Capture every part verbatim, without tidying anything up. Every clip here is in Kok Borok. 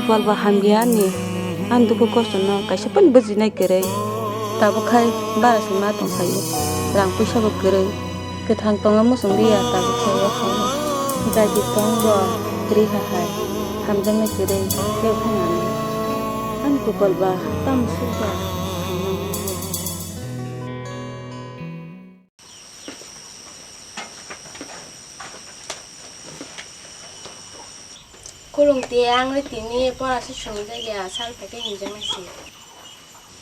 Kolba hamya ni, ani dukhu kosto no kaisa phano bujinai kwrwi. Tabuk khai bara se ma tong phaio, rang puisa bo kwrwi. Kwthang tongo muchung riya tabuk khai o khaio. Gaidi tong bo kwrwi ha hai, hamjaknai kwrwi tei phano ani. Ani kolba tamo sukha. Khulung te, ang le tini pora se swngjak ya, sal phaikhe hinjaknai se.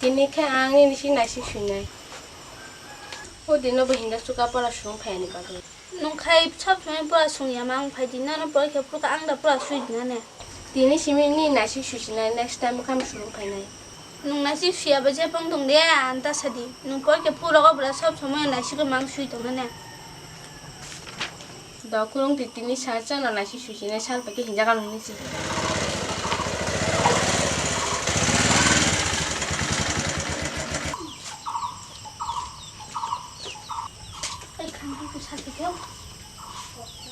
Tini khe ang nini si naisik swinai. O dino bo hinjak chuka pora swng phaiyani bagwi. Nwng khai sab swmai pora swngya ma, ang phai di, nono porikha phuru kha ang da pora swi di nane. Tini simi ni naisik swisinai, next time khe swrwng phainai. Nwng naisik swiya ba jephang tong de, ang ta sadi. Nwng porikha phuru rogo bwla sab swmai naisik ma ang swi tong nane. Do khulung ti tini sal chana naisik swisinai, sal phaikhe hinjak ang nini si.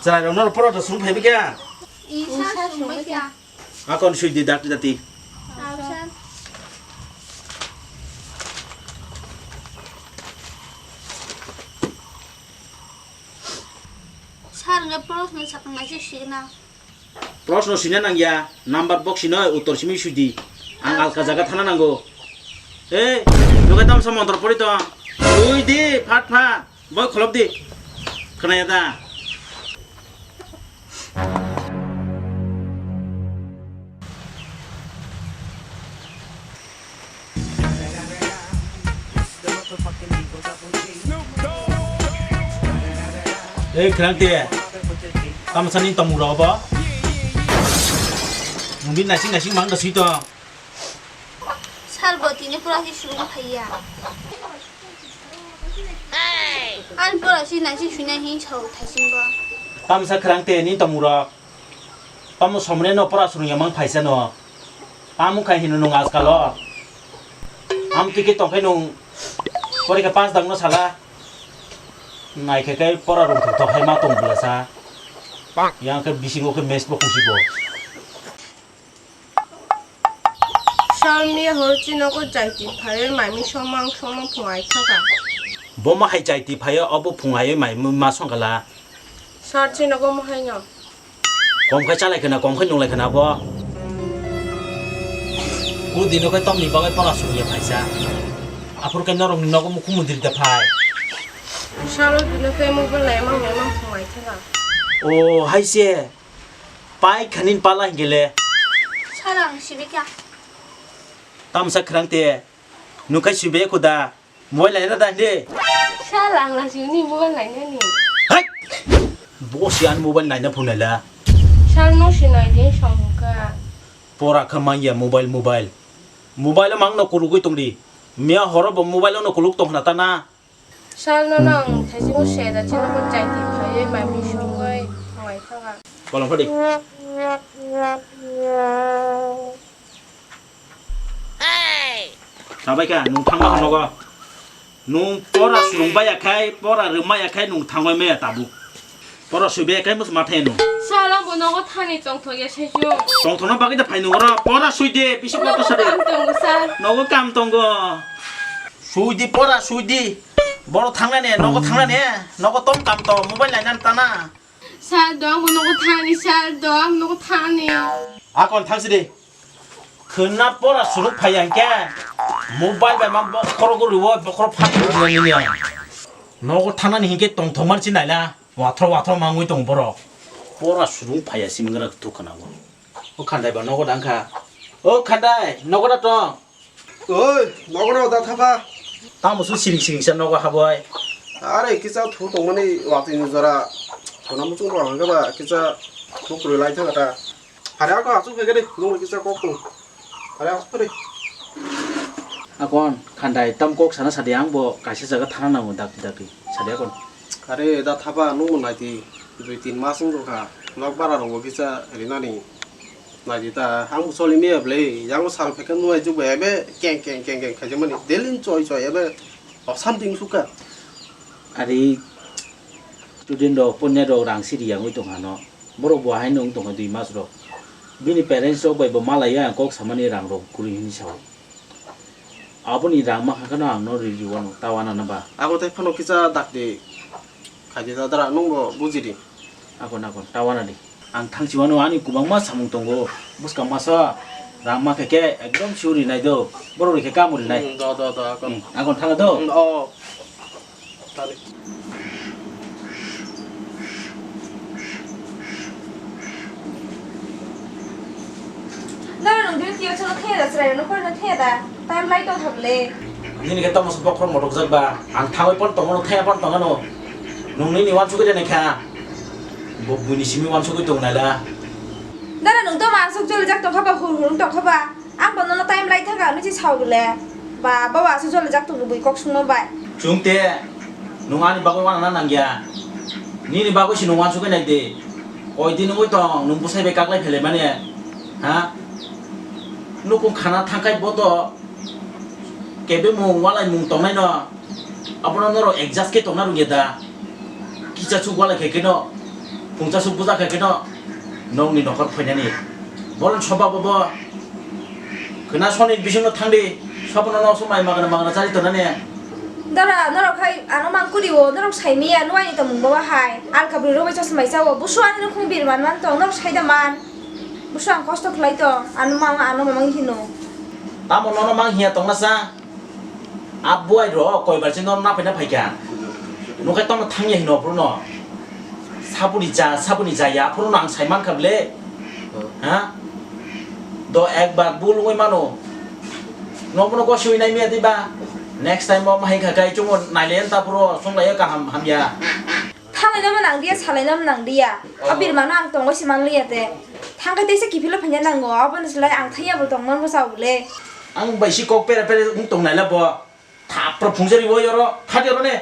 Chwrai rok no pora to sung phai bikya. Isa sung bikya. Akon sui di dak dati. Absan. Sar nge pros no sakang nai si na. Proshno sina nangya, number box sino uttor simi sudi. Ang alka jaga thana nango. Ei, nokai tamsa montro pori to. Ui di, phat phat. Boi kholop di. Khnaya da? Ei, khrang te. Tamo sani tomung rok bo? Nwng bini naising naising mang da sui tong. Sar bo tini pura si surung phaiya. Ani pura si naising suina hin sao thaisingo. Tamo sa khrang te ni tomung rok. Tamo somre no pura surung yamang phaisa no. Tamo khai hino nwng ajkal o. Am tike tongkhai nwng porikha pass dangno sala. Naikhe kai pora rwngthok thok hai ma tong bwlasa. Yang khe bisingo khe mess bo khusi bo. Salmia hor chino ko chaiti phaiwi maimi somang somang phungai thaka. Bo ma hai chaiti phaiwi obo phungai maimi ma songkala. Sar chino ko mo hai no. Kom khai chalai khna, kom khai nunglai khna bo. O dino khai tongni bagwi pora suriya phaisa. Aphuru khai norokni nogo mukhu mundiri da phai. Salo dino khai mobile lai mang lai mang phungai thaka. O hai se. Pai khanin pala hingele. Sala ang sibika. Tamsa khrang te. Nukai sibe kuda. Mobile laina da hindi. Sala ang la sini mobile laina ni. Hai. Bo si an mobile laina phunela. Sal no sinai de songka. Pora kha mangya mobile mobile. Mobile mang no kurugui tongdi. Mia horo bo mobile no kuluk tong khna ta na. Sal no nang thaisingo se da chino ko chai ti phaiwi mai mi songoi thongai thanga. Kolom phadi. Sabai kha nung thangma nogo. Nung pora surung baya khai, pora rwmaya khai nung thangoi maya tabuk. Pora sui baya khai mus mathai nung. Sal ang bo nogo thani chongthok ya saichung. Chongthokno bagwi da phai nung oro. Pora sui de, bisi pora sade. Kam tongo sal. Nogo kam tongo. Sui di pora sui di. Boro thangnani, nogo thangnani, nogo tom kam to, mobile lainani tana. Sal dong, bo nogo thani, sal dong, nogo thani. Akon thangsi de. Khwna pora suruk phai ya hingke. Mobile bai ma bokhoro guri wo, bokhoro phat guri nini. Nogo thangnani hingke tong thong mar si naila. Wathro wathro mangwi tong borok. Pora surung phaiya simingra tuk khna bo. O khandai ba nogo dang kha. O khandai, nogo da tong. Oi, nogo da thapa. Tamo su siring siring sa nogo haboi. Are kisa thu tongmani watwi ni jora. Thona muchung rok hangke ba kisa thu kwrwi lai thang ta. Hari ako asuk phege de, nung kisa kok tong. Hari asuk phege. Akon, khandai, tam kok sana sadi ang bo kaisa jaga thana nango dakti dakti. Sadi akon. Are da thapa nung mo naiti, dui tin mas wng kha. Nok bara rok bo kisa rinani. Naidi ta, ang bo choli miya ble, yang bo sal pheke nung ai jugba ebe, keng keng keng keng khaijamani. Delin choi choi ebe, o something suka. Ari student rok, ponya rok rang siri yangwi tong hano. Borok bo haino wng tongkha dui mas rok. Bini parents rok bai bo malaiya ang kok samani rang rok kwrwi hwnwi sao. Aboni rang mankha kheno ang no ri ri wano ta wana na ba. Abo tei phano kisa dakti khaidi da dara nwng bo buji di. Akon akon ta wana di. Ang thangsi wano ani kwbangma samung tongo. Bwskang masa rang mankha khe ekdom suri nai do. Borok rikhe kamu rinai. Hmm, do do do akon. Hmm, akon thangla do. Hmm, oh. Nara nung dun tiyo chalo thaya da chwrai rok no porno thaya da. Time lai tong thok le. Nini khe tamo se bokhorok motok jak ba. Ang thangwi pon tongo no thaya pon tongo no. Nung nini wansugwi rene kha. Bo buini simi wansugwi tong nai la. Nara nung tamo aswk joli jak tong kha ba hur hur tong kha ba. Ang bo nono time lai thangkha hinwi se sao bwle. Ba, bawa aswk jolijak tongo bui kok sungma bai. Chwng te, nwng ani bagwi uanana nangya. Nini bagwi se nwng uansugwi nai di. Koi din wngwi tong, nwng bwsai bai kaklai phelai mani. Ha? Nukung khana thangkhai bo to. Kebemung, walaimung tongnaino. Abono norok adjust khe tongna rwngya da? Kichasuk wala khe kheno, phungchasuk buja khe kheno, nokni nokhor phainani. Boron soba bobo, khwna soni bisingno thangdi, sobono nok somai magana magana chari tonani. Dara, norok hai ano mangkuri o, norok saimiya, nuaini tongmung bobo hai. Alka bwrwi rok bai chosmai chao, busu ani nukhung birman man tong, norok saida man. Busu ang kosto khlai tong, ano mang, ano mamang hino. Tamo nono mang hiya tongna sa? A buai rok koi bar se norok naphai naphai kha. Nukhai tamo thangya hino aphuru no. Sabuni ja, sabuni ja ya aphuru no ang sai mankha bwle. Ha? Do ek bar bul wngwi mano. Nobono gosiwi nai miya diba? Next time o mahai kha kai chungo nailai ta aphuru songlai kaham hamya. Thanglaino manang diya, salaino manang diya. O birmano ang tongwi se manliya te. Thangkhe teisa kiphilwi phaina nango, aboni slai ang thangya bo tongmano sao bwle. Ang bai si kok pera pera wng tong naila bo. Thapra phungjari bo yoro, thadi yoro ne.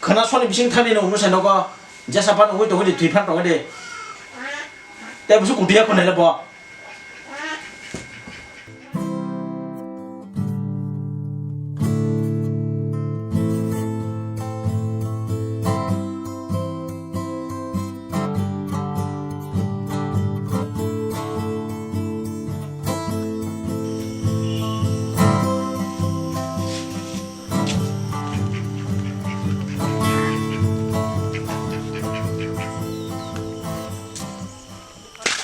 Khwna soni bising thani no unusai nogo. Jesa phan ungwi tongwi de, twi phan tongwi de. Te busu kudiya khonai le bo.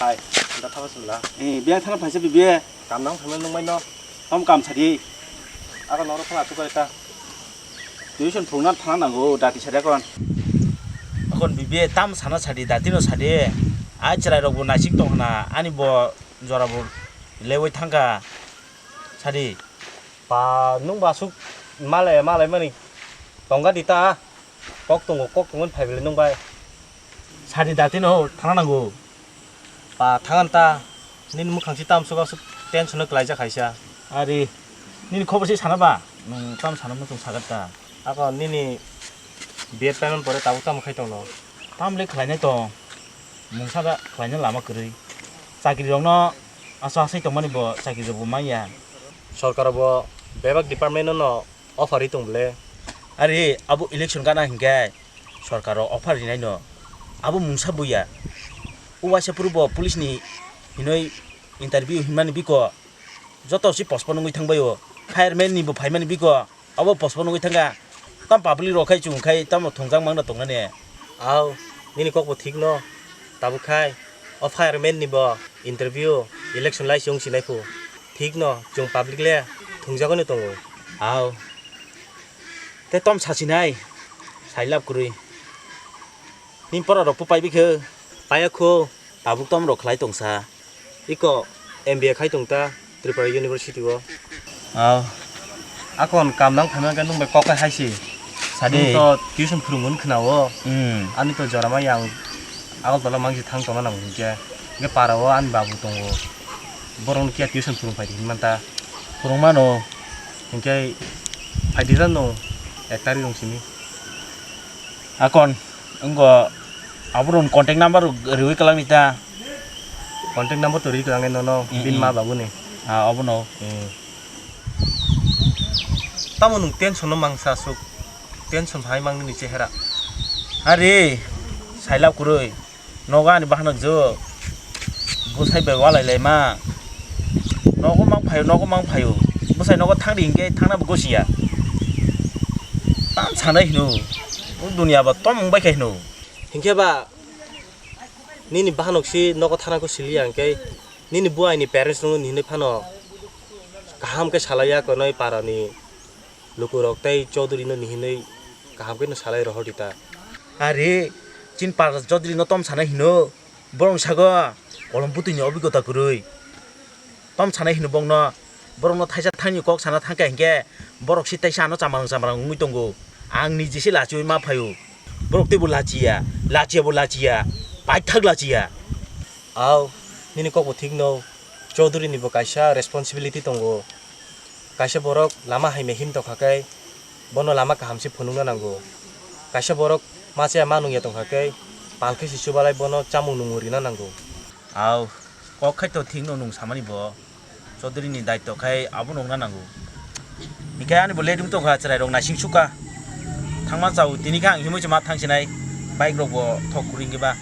Hai, da thapa sumla. Eh, biang thana phaisa bibi. Kam nang thangna nung mai no. Tom kam sadi. Ako noro thana tu kaita. Tuition phungna thana nango, dati sadi akon. Akon bibi tam sana sadi, dati no sadi. Ai chwrai rok bo naisik tong hana, ani bo jora bo lewi thangka. Sadi. Pa, nung ba aswk malai, malai mani tongga di ta. Kok tongo, kok tongo phai bele nung bai. Sadi dati no thana nango. Pa, thangan ta. Nini mukhang si tam aswk aswk tension no klaijak kaisa. Ari, nini khobor si sana ba? Nung tam sana muchung sagat ta. Ako nini B Ed paimani pore tabuk tamo khai tongno? Tam le khlainai tong. Mungsa da khlaina lama kwrwi. Chakri rokno aso asai tongmani bo chakri rok bo manya. Sorkar bo bebak department no offer ri tong bole. Are abo election gana hinkhe sorkar rok offer rinai no. Abo mungsa buya. O waisa phuru bo police ni hinoi interview hinmani biko joto si postpone wngwi thangbai o. Fireman ni bo phaimani biko. Abo postpone wngwi thangkha. Tam public rok khai chwng khai tamo thwngjak mangno tongnani. Aw, nini kok bo thik no. Tabuk khai o fireman ni bo interview election lai se wng sinai phu. Thik no, chwng public le thwngjagwi no tongo. Aw. Te tom sasinai. Sailab kwrwi. Nini pora rok phu paibi khe? Paiya kho. Tabuk tom rok khlai tongsa. Iko M B A khai tong ta Tripura University o. Aw. Akon kam nang phaima khe nung bai kok kai hai si. Sadi. Nung to tuition phwrwngmani khna o. Hmm. Ani to jora ma yang Agartala mangsi thang tongna nang hinkhe. Hinkhe para o ani babu tongo. Borok no kiya tuition phwrwng phai di hinmanta. Phwrwng mano. Hinkhe phai di jano ek tarik rong simi. Akon. Wngkha aborokni contact number rw-, rwui kwlangni ta? Contact number to rwui kwlangnai nono, mm, bini mm, ma babuni. Ah, obono. Mm. Tamo nwng tension no mangsa aswk, tension hai mangni ni chehera. Are, sailab kwrwi, nogo ani bahanok jo. Bwsai bai walai lai ma. Nogo mang phaio, nogo mang phaio. Bwsai nogo thang di hinkhe thangna bo gosi ya. Tam sanai hino. O dunia bo tom wng bai kha hino. Hinkhe ba nini bahanok si nogo thangna khe sili ya hinkhe nini buai ni parents no nini phano kaham khe salai ya konoi para ni lukurok tei Chaudhary no ni hinwi kaham khe no salai rohor di ta. Are, chin para Chaudhary no tom sanai hino. Borok sago kolom bwtwi ni obigota kwrwi. Tom sanai hino bokno. Borokno thaisa thani kok sana thangkha hinkhe borok si teisa ano chamarang chamarang wngwi tongo. Ang niji se lachiui ma phaio. Borok teibo lachiya, lachiya bo lachiya, paithak lachiya. Aw, nini kok bo thik no. Chaudhary ni bo kaisa responsibility tongo. Kaisa borok lama hai mehim tongkha khe bono lama kaham se phunukna nango. Kaisa borok ma chaya ma nungya tongkha khe pal khe se chubalai bono chamung nungmung rina nango. Aw, kok khai to thik no nung samani bo. Chaudhary ni daityo khai abo nungna nango. Hinkhe ani bo late wng tongkha, chwrai rok naising sukha. Thangma chao, tini khe ang himwi se ma thang sinai. Bike rok bo thok kwrwi hinkhe ba.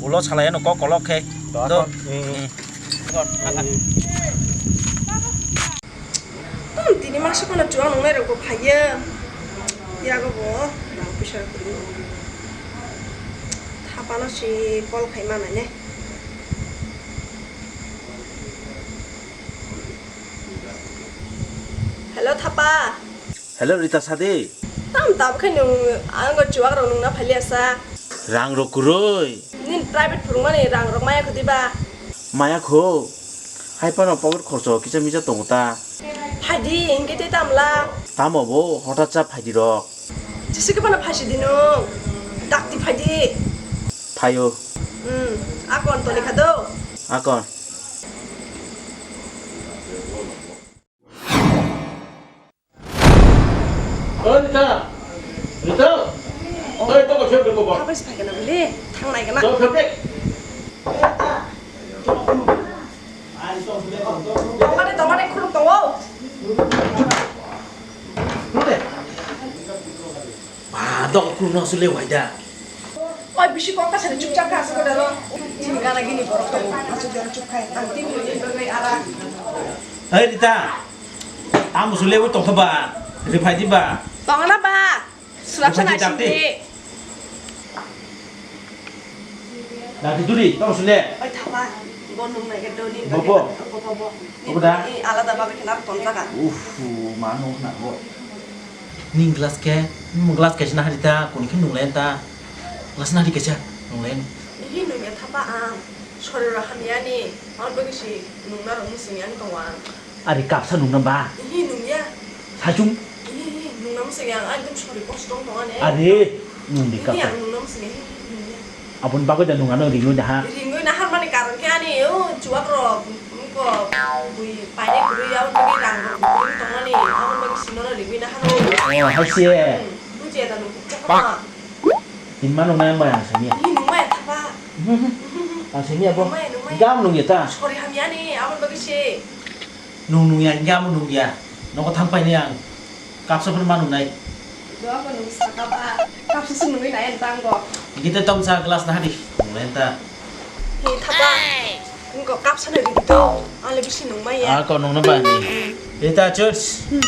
Ulo salai ano kok kolok khe. To, do. Ako, eh. Eh. Hmm, tini masa kono chuang nungnai rok bo phaiya. Yago bo rang puisa rok kwrwi. Thapano si call khai manai ne. Hello, Thapa. Hello, Rita, sadi. Tam tabuk khe nwng ang chuwak rok nungna phaliya sa. Rang rok kwrwi. Nini private phwrwngmani rang rok maya khwtwi ba? Maya kho. Hai phano pocket khorcho kisa misa tongo ta. Phaidi, hinkhe tei tamla? Tamo bo, hothat cha phaidi rok. Jisike phano phaisi di nwng. Dakti phaidi. Phaio. Hmm, akon toni kha do. Akon. O Rita. Rita. Oi, toko sep de bobo. Habis pakai na beli. Thang nai kana. Toko sep de. Tongmani, tongmani khuluk tongo. Ba, dok khuluk no sule waida. Oi, bisi kok kasari chupchap kha asuk dalo. Chini gana gini borok tongo. Asuk dalo chup khai. Ang tin dini bagwi ara. Hei Rita, tamo sule bo tongkha ba? Riphai di ba? Tongna ba? Sulap sana sindi. Dati duri, tamo sule. Oi thapa, bo nung nai ke doni. Bobo. Bobo. Bobo da? Ni alada babe kena tonjaga. Uff, ma nung na bo. Ning glass khe, nung glass khe sina hari ta, kuni khe nung len ta. Glass na hari khe cha, nung len. Ihi nung ya thapa ang. Soriro hamya ni, ang bagwi si nung na rung sing yang tong ang. Ari kapsa nungna ba? Ihi nungya. Saichung? Ihi, ihi, nungna mwswk ya, ang ekdom sori kosto wng tong ani. Ari, nungdi kapsa. Ihi, ang nungna mwswk ya, ihi, nungya. Aboni bagwi da nung ano ringwi da ha? Ringwi na harmani karon khe ani, o, chuwak rok, wngkok, bui painai kwrwi, aboni bagwi rang rok kwrwi tong ani, aboni bagwi sinono ringwi na harmani. Oh, hai se. Hmm, bujiya da nung kuk chakma. Hinma nungna ang bai ang samiya. Ihi, nungmaya thapa. Ang samiya bo. Nungmaya, nungmaya. Gam nungya ta. Sori hamya ni, aboni bagwi se. Nung nungya, hinkhe amo nungya. Nogo thang painai ang. Kapsa phano ma nungnai. Doa ko nung saka ba. Kapsa se nungwi nai ang tango. Hinkhe tei tomsa glass na hadi. Nungnai ta. He thapa. Nungko kapsa na ridi to. Ale bisi nungmaya. Ah, ko nungna ba ni. Rita, cheers. Hmm.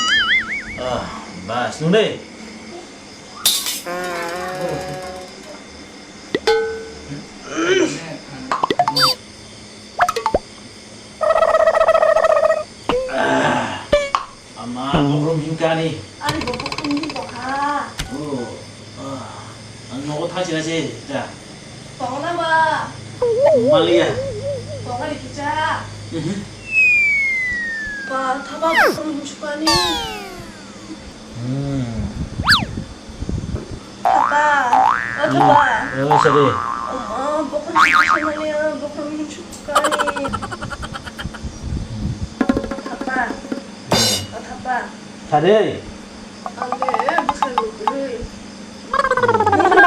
Ah, bas, nung deh. Ama, bokhrom himkani. Ani bo bokhrom himkha. Oh, ah, ang nogo thang sina se, ja. Tongna ba. Maliya. Tongna ri kicha. Mhm. Ba, thaba bokhrom himsukani. Hmm. Thapa, o thapa. Hmm. Oh, sorry. Oh, bokhrom himsukani, oh, bokhrom himsukani. Thapa. Hmm. O thapa. Thade. Angde, bwsai rukri.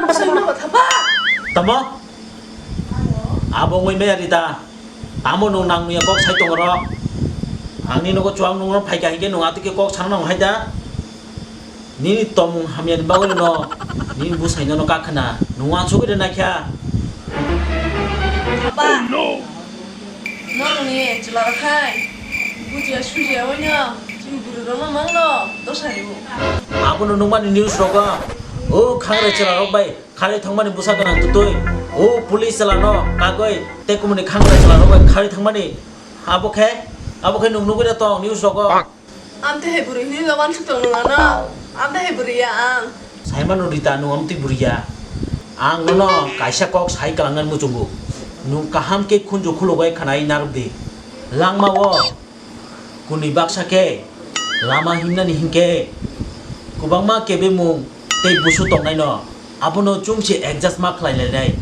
Bwsai no thapa. Tamo? Abo wngwi maya Rita. Tamo nwng nang nuya kok sai tongo ro. Angni nogo chuang nwng ro phaikha hinkhe nwng atwkhe kok sana nang hai da. Nini tomung hamyani bagwi no nini bwsai no kak khna nwng uansugwi rwna kha. Thapa. Norokni chwlarok khai bujiya sujiya oino chini bwrwirokno mangno dosa rio. Abono nukmani news rogo o khangrai chwlarok bai kharwi thangmani bwsa gwnang twtwi o police chwlano kagwi tei kumuni khangrai chwlarok bai kharwi thangmani abo khe abo khe nwng nugwi da tong news rogo. Amtwi hai bwrwi hinwi lo wansuk tong nung ano? Amtwi hai bwrwi ya ang. Saimano Rita, nwng amtwi bwrwi ya. Ang nono kaisa kok sai kwlangnani muchungo. Nwng kaham khe khunju khulugwi khwnai narwk di. Langmao kwnwi baksa khe lama himnani hinkhe kwbangma kebemung tei busu tongnaino. Abono chwng se adjust ma khlai lainai.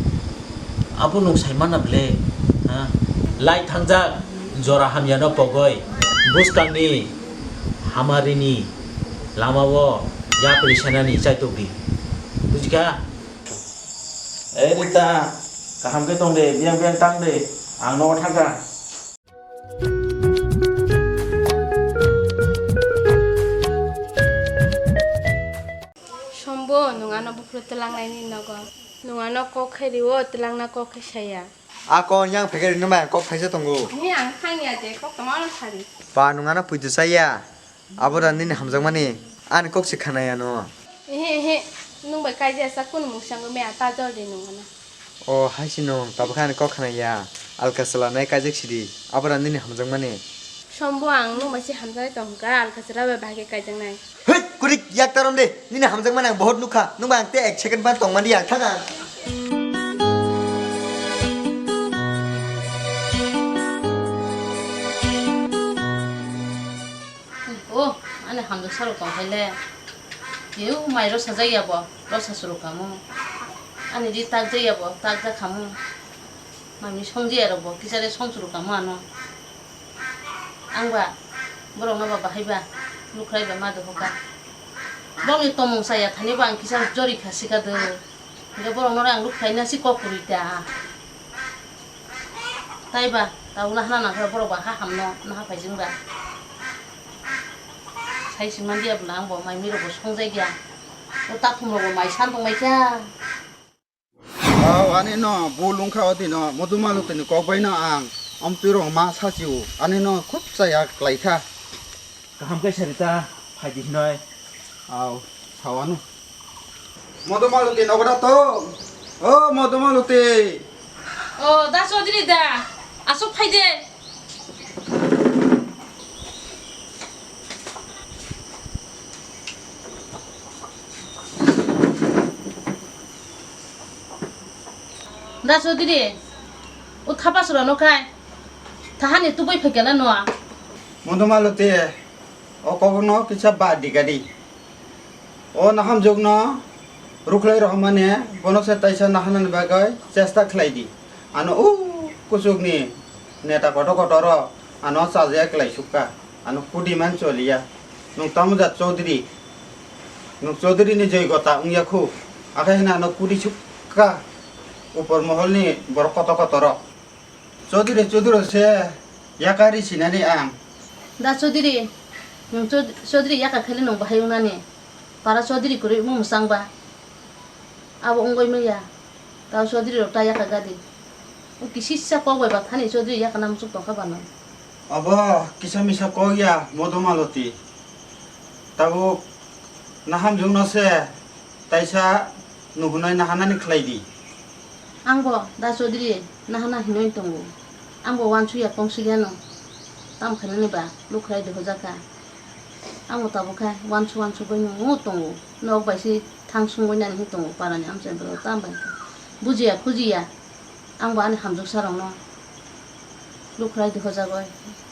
Abo nwng sai mana ble, ha? Lai thangjak jora hamyano pogoi bwskangni hamarini lamao yapri senani chaitok di. Bujikha? Ei Rita, kaham khe tong de, biyang biyang tang de, ang nogo thangkha. Sombo, nwng ano buphuru twlangnaini nogo. Nwng ano kok khe rio, twlangna kok khe saya. A kok yang phai khe rino mai kok thaisa tongo. Ni ang thangya je, kok tongma ano sari. Ba, nwng ano puitu chaya. Abo da nini hamjakmani. Ani kok se khanaya no. Ehe, ehe. Nwng bai kaijesa kunu mungsa wngwi maya, ta jol de nwng ano. O hai sino, tabuk khe ani kok khna ya. Alka chwla nai kaijak sidi. Abo ra nini hamjakmani. Sombo ang nwng bai se hamjaknai tong kha, alka chwla bai bahai khe kaijaknai. Hei, kurik, yak tarom de. Nini hamjakmani ang bohot nukha. Nwng bai ang te ek second ban tongmani ya thang ang. O, ani hamjak sarok tong khe le. Tini o mai rosa jak ya bo, rosa chwrwk kamo. Ani ri tak jak ya bo, tak jak kamo. Mami song jak ya rok bo, kisa le song chwrwk kamo ano. Ang ba, borok no ba bahai ba, lukhrai ba ma doho ka. Borok ni tomung cha ya thani bo ang kisa jori kha sika de. Hingke borok no ang lukhrai na si kok kwrwi ta. Tai ba, tabuk nahana nangkhe borok ba ha hamno naha phaijing ba. Sai singma diya bwla ang bo mai mirok bo songjakya. O takhum rok bo mai san tongmai kha. Aw, ani no bul wngkha o dino, Modhumaloti ni kok bai no ang amtwi rok ma sachi o, ani no khub chaya klai kha. Kaham khe Sarita, phai di hinoi. Aw, sawano. Modhumaloti nogo da tong? O Modhumaloti. O, da Chaudhary da. Aswk phai de. Da Chaudhary, o thapa sura no khai. Thahani tubui phai kela no. Modhumaloti, o kokno kisa ba digadi. O nahamjwkno rwkhlai rohormani bono se taisa naharnani bagwi chesta khlai di. Ano o kuchukni neta kotor kotor rok ano chajaya kwlai sukha, ano kudi man choliya. Nwng tamo jat Chaudhary, nwng Chaudhary ni joigota wngya khu, akhai hwnwi ano kudi sukha upor moholni borok kotor kotor rok. Chaudhary, Chaudhary se yakari sinani ang. Da Chaudhary, nwng Chaud-, Chaudhary yaka khaile nwng bahai wngnani. Para Chaudhary kwrwi wngmung mwchang ba. Abo wngwi manya. Tao Chaudhary rok ta yaka gadi. O kisisa kok bai ba thani Chaudhary yaka na muchuk tongkha bano. Abo kisa misa kok ya Modhumaloti. Tabuk nahamjwkno se taisa nuhunai naharnani khlai di. Ang bo da Chaudhary nahana hinwi tongo. Ang bo wansukya kongsuk yano. Tamo khainani ba lukhrai di hojak kha. Ang bo tabuk kha wansu wansu bai nw tongo. Nok bai se thang sungwi nani hi tongo parani amchai borok tam bai kha. Bujiya khujiya. Ang bo ani hamjwksa rokno lukhrai di hojagwi.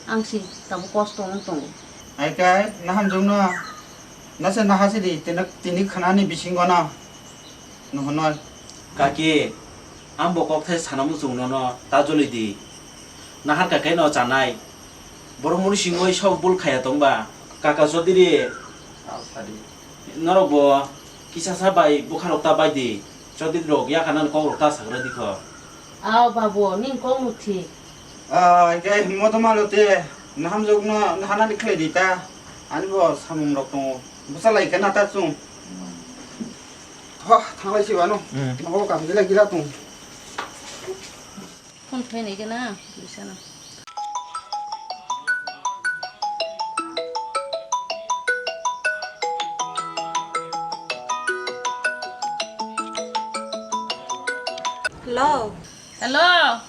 Ang si tabuk kosto wng tongo. Hai kai nahamjwkno nasa nahasi di tini, tini khanani bisingo no. Nuhunoi. Kaki, ang bo kokthai sana muchung nono ta joli di. Nahar kakai no chanai. Borok muni singoi sok bul khaya tongba. Kaka Chaudhary. Norok bo kisasa bai bwkharok ta bai di. Chaudhary rok yakhanan kokrok ta sagra di kho. Aw babu, ning kok nuk thik. Ah, hingke Modhumaloti, nahamjwkno naharnani khlai di ta. Ani bo samung rok tongo. Bwsa lai khe na ta chwng. Ho, thanglai si wano. Hmm. Nogo kam gila gila tong. Phone khainai gana, bisana. Hello. Hello.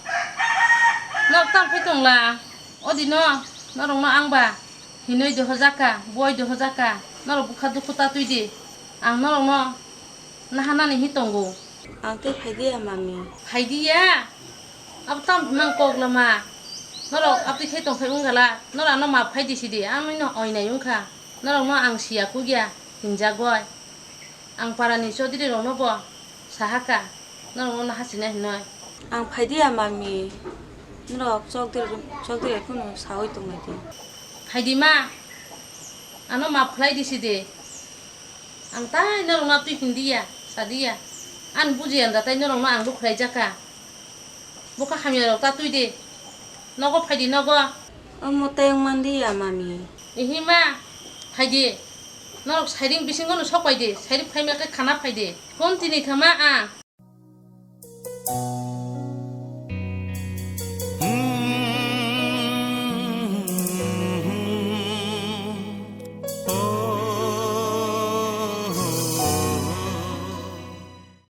Norok tam phai tongla? Odi no, norok no ang ba hinoi dohojaka, boi dohojaka. Norok bukha dukhu ta twi di. Ang norok no naha nani hi tongo. Ang tei phai diya, mami. Phai diya? Abo tam mang kok lama. Norok abdi khai tong khai wngala. Norok ano map khai di sidi. Ang no oinai wngkha. Norok no ang siya kugya hinjak goi. Ang parani chodri rokno bo sahaka, norokno naha sina hinoi. Ang phaidiya mami, norok chokdri, chokdri phano sawi tonglaidi. Phaidi ma, ano map khlai di sidi. Ang tai norokno twi hindiya, sadiya. An bujiyan da tai norokno ang bo khlai jaka. Bukha hamya rok ta twi de. Nogo phaidi nogo. Omo tei wng mandi ya mami. Ihi ma, phaidi. Norok sairing bisingo no sok paidi. Sairing phaima khe khana phaidi. Kon tini kha ma ang.